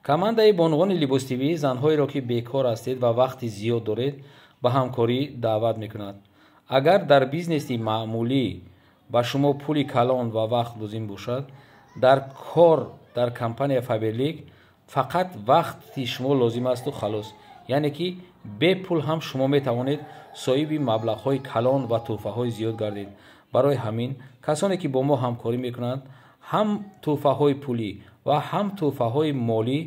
Командаи бонувони Либос ТВ занҳоеро, ки бекор ҳастед ва вақти зиёд доред, ба ҳамкорӣ даъват мекунад. Агар дар бизнеси маъмулӣ ба шумо пули калон ва вақт лозим бошад, дар кор дар компания Фаберлик фақат вақти шумо лозим асту халос. Яъне ки бепул ҳам шумо метавонед соҳиби маблағҳои калон ва тӯҳфаҳои зиёд гардед. Барои ҳамин касоне ки бо мо ҳамкорӣ мекунанд, ҳам тӯҳфаҳои пулӣ ва ҳам тӯҳфаҳои молӣ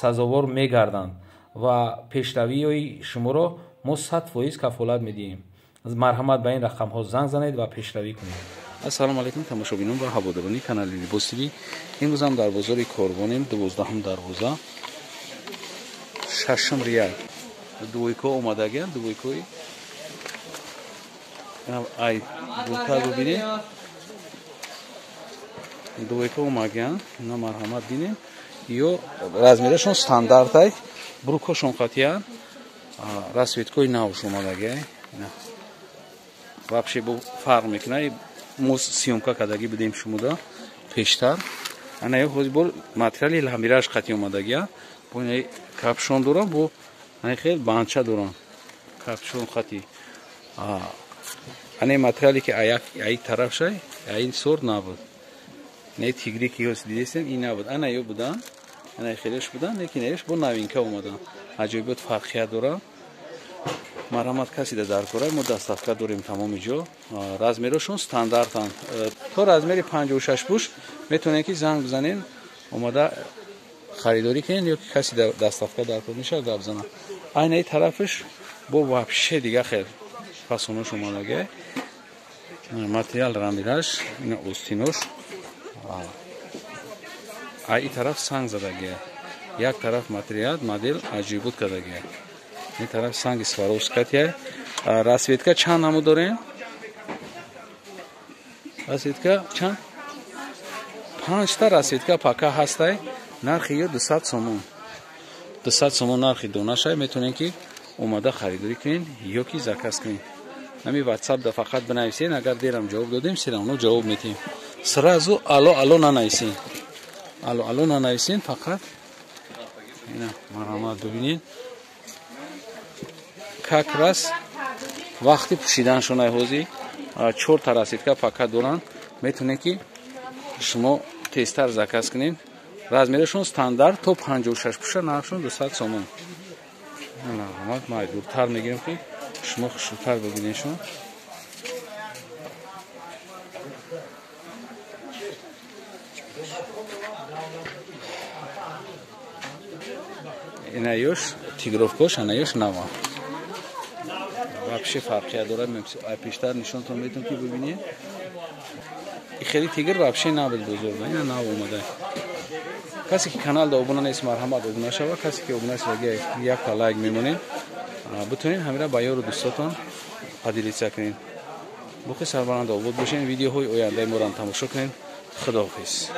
сазовор мегарданд ва пешравиҳои шуморо мо 100% кафолат медиҳем. Марҳамат, ба ин рақамҳо занг занед ва пешравӣ кунед. Ассалому алайкум, тамошобинон ва ҳаводорони канали Либос ТВ. Имрӯзам дар бозори Корвонем, 12-ум дарвоза, шашум ряд. Двойка омадагиам, двойкои ай дуртар бибинед, двойка омагиам, ина марҳамат бинем. Ё размерашон стандартай, брукошон қатиян, расцветкои навш омадагиай. Вообще бо фарқ мекунад, мо съёмка кардагӣ будем шумода пештар. Ана ё ҳозир бо материали ламираш қати омадагия, бо ина капшон дорам, бо ана хел банча дорам, капшон қати. Ана материале ки аяк тарафшай, айн сорт набуд. Не тигри ки ҳоз дидесем, ин набуд. Ана ё будан, ана хелеш будан, лекин еш бо новинка омадан. Аҷоибот фарқият дорам. Марҳамат, касе дар кора, мо доставка дорем тамоми ҷо. Размерашон стандартанд. То размери 56 пуш метавонед ки занг бизанед, омада харидорӣ кунед, ё ки касе доставка дар кор мешавад, гап занад. Айнаи тарафаш бо вообще дига хел фасонош омадагай. Материал рамираш, ина остинош. Ай тараф санг задагай. Як тараф материал, модел аҷибут кардагай. Ин тараф санги Сваровскатия. Расцветка чанд намуд дорем? Расцветка чанд? 5 та расцветка пока ҳастай. Нархи ё 200 сомон. 200 сомон нархи донашай, метавонед ки омада харидорӣ кунед ё ки заказ кунед. Ҳами WhatsApp да фақат бинависед, агар дерам ҷавоб додем, все равно ҷавоб метиҳем. Сразу алло алло нанависед. Алло алло нанависед, фақат ина марҳамат бибинед. Как раз вақти пӯшиданшон ҳозир чорта расцветка пока доранд, метавонед ки шумо тезтар заказ кунед. Размерашон стандарт то 56 пуша, нархшон 200 сомон. Марҳамат, ма дуртар мегирем ки шумо хушрӯтар бибинедшон. Инаёш тигровкош, анаёш нава. Вообще фарқият дорад, пештар нишонтон метавон ки бибинед. Хеле тигр вообще набуд бузург, ина нав омада. Касе ки каналда обуна нест, марҳамат, обуна шава. Касе ки обуна шава, якта лайк мемонед. Бутонед ҳамира ба ёру дӯстотон поделиться кунед. Боқи сарбаланд обод бошед, видеоҳои ояндаи моро тамошо кунед. Худоҳофиз.